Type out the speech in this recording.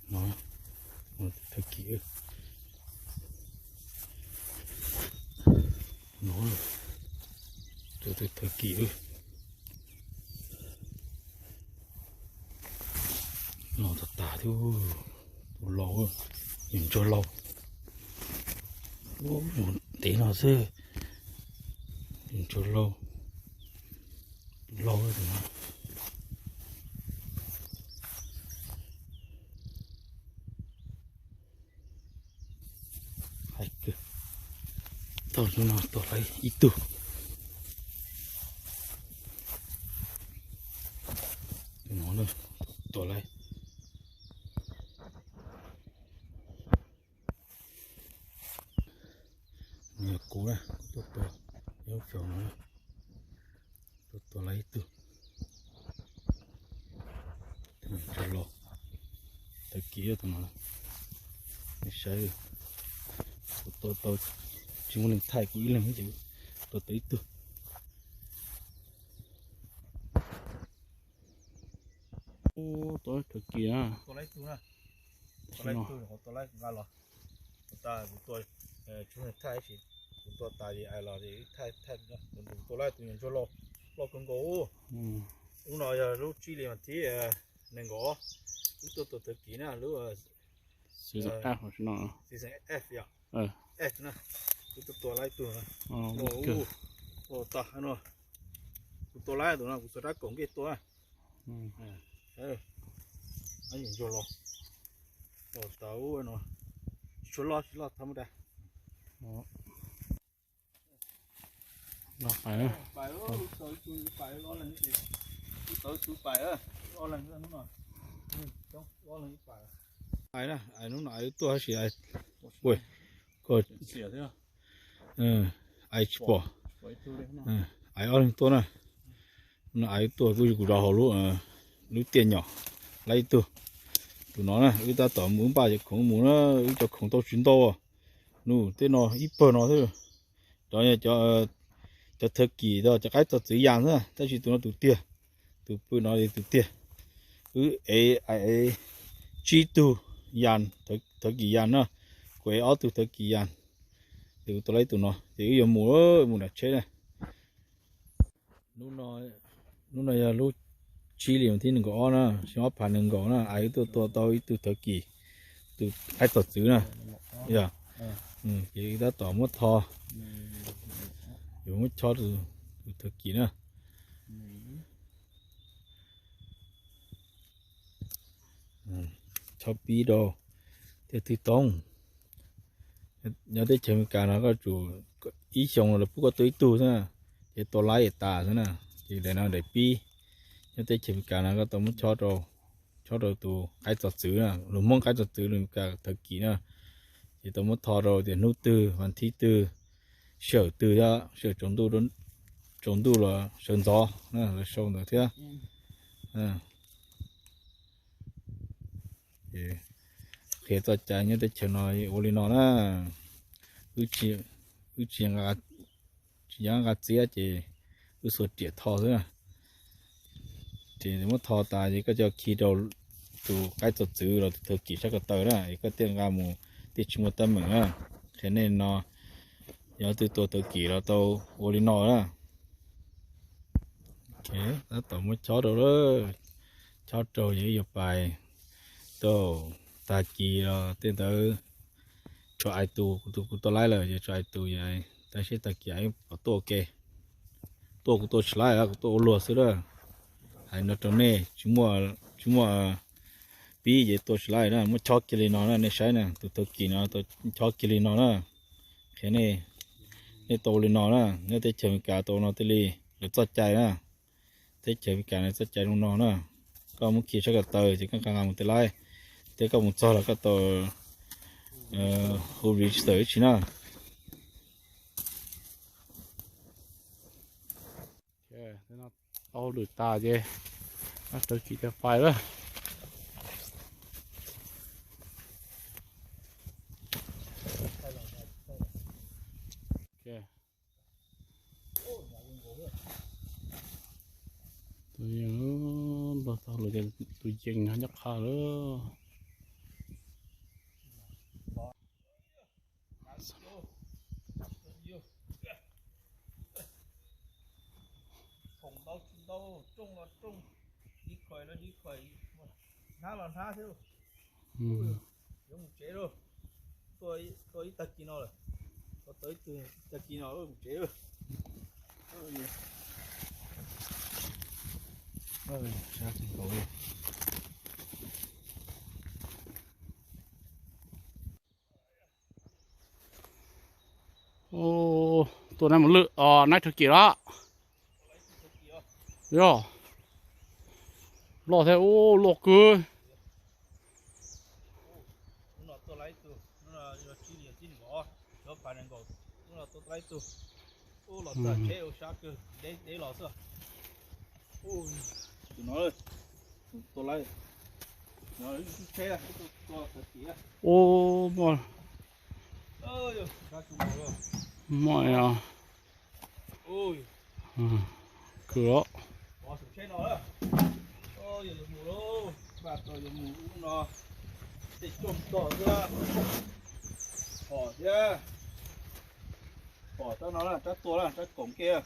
No, thawj kis no, tus thawj kis los tas tas thiab, tus laus, tus ntsuag laus, ntev no xwb, tus ntsuag laus, tus laus tus no. Hais kawg, tau hnub no tua lawm ib tug. Tus no na, tua lawm. Nws yog kuv na, kuv tuaj tua, yog xyov no na, tuaj tua lawm ib tug. Tus no los, thawj kis tus no, nej saib, kuv tua tau, tsis muaj neeg thaij kuv ib leeg ces tua tau ib tug. Tua thawj kis na. Tua lawm ib tug na. Tua lawm ib tug, kuv tua lawm nqa los. Kuv tua, kuv tua, tsis muaj neeg thaij ib si, kuv tua tas ces ais los ces wb thaij thaij no. Kuv tua lawm tus nyuam ntsuag laus, loj kawg nkaus. Lub no yog lub tsib hlis mas thib nees nkaum, wb tuaj tua thawj kis na, lub season F yom, F na, wb tuaj tua lawm ib tug no. Kuv tua lawm tus no, kuv txog rab kaum nkej tua. Nyuam ntsuag laus, tau no, tsis tshua loj, tsis loj thaum ub da. Ais na, ais hnub no ais tuaj tab sis ais, ais tsis pom, ais ob leeg tuaj na. No ais tuaj kuj yog kuv zov hauv lub, lub tiaj nyom, lawm ib tug. Tus no na wb tab tom mus, wb npaj cov khoom mus na, wb cov khoom tau tsis ntau. Nws tej no ib pawg no xwb. Cov, cov thawj kis, cov qaib txog txwv yas xwb, tab sis tus no tus tiag, tus pw no tus tiag. Wb ev tsib tug yas, thawj kis yas na, kuv ev ob tug thawj kis yas. Ces kuv tua lawm tus no ces wb yuav mus, mus nram tsheb na. Hnub no yog lub tsib hlis thib nees nkaum ob na, xyoo ob phav nees nkaum na, ais wb tuaj tua tau ib tug thawj kis, tus qaib txog txwv na. Yog, ces wb tab tom muab tho, yuav muab chob tus thawj kis na. Chob pib rau tiaj twg toob. Nyob teb chaws Amelikas no koj tsum ib xyoo los pub koj tua ib tug xwb na, ces tua laib tas xwb na, ces daim no daim pib. Nyob teb chaws Amelikas no koj tau muab chob rau, chob rau tus qaib txog txwv na, lus Hmoob qaib txog txwv, lus Amelikas thawj kis na, ces tau muab tho rau tias hnub twg, vas thib twg, sij hawm twg thiab, sij hawm tsaus ntuj, tsaus ntuj los sawv ntxov na, lawv sau ntawd thiab. Qhia txoj cai nyob teb chaws no ua li no na, wb tsis, tsis nqa txiab ces wb xuas riam tho xwb na. Ces muab tho tas ces koj coj khi rau tus qaib txog txwv los tus thawj kis sab ko taw na, es koj thiaj nqa mus, thiaj tsis muaj teeb meem na. Qhia nej no, yog leej twg tua thawj kis los tau ua li no na. Tab tom muab chob rau lawm, chob rau ces wb yuav pais tau tag kis los tej ntawd. Tshuav ais tus, kuv tus kuv tua laib lawm ces tshuav ais tus, tab sis tag kis pom tuaj ua ke. Tuaj kuv tua tsis laib, kuv tuaj ua luag xwb lawm. Hais no rau nej, tsis muaj, tsis muaj pib ces tua tsis laib na, muab chob kiag li no na, nej saib na, tus thawj kis no chob kiag li no na. Qhia nej, nej tau ua li no na, nyob teb chaws Amelikas tau ua no thiaj li lawv txoj cai na. Teb chaws Amelikas lawv txoj cai zoo no na, koj muab khi sab ko taw ces koj nqa mus tej laib, thiab koj mus txog los koj tau hu register ib tsi na. Tau hauj lwm tas ces rawv kis coj pais lawm. Tus yeej, tus yeej nyob qha lawm. Ntau, rooj los rooj, div khoim los div khoim, hnab los hnab thiab. Yuav mus tsev lauj. Tua ib tag kis no lawm. Tua tau ib tug tag kis no mus tsev. Tua nab mus lwj os, nab rhawv kis los. Yog, loj thiab, ub, loj kawg. Ub, muaj, muaj, kawg. Pom rab no, rab tua, rab koom kiag.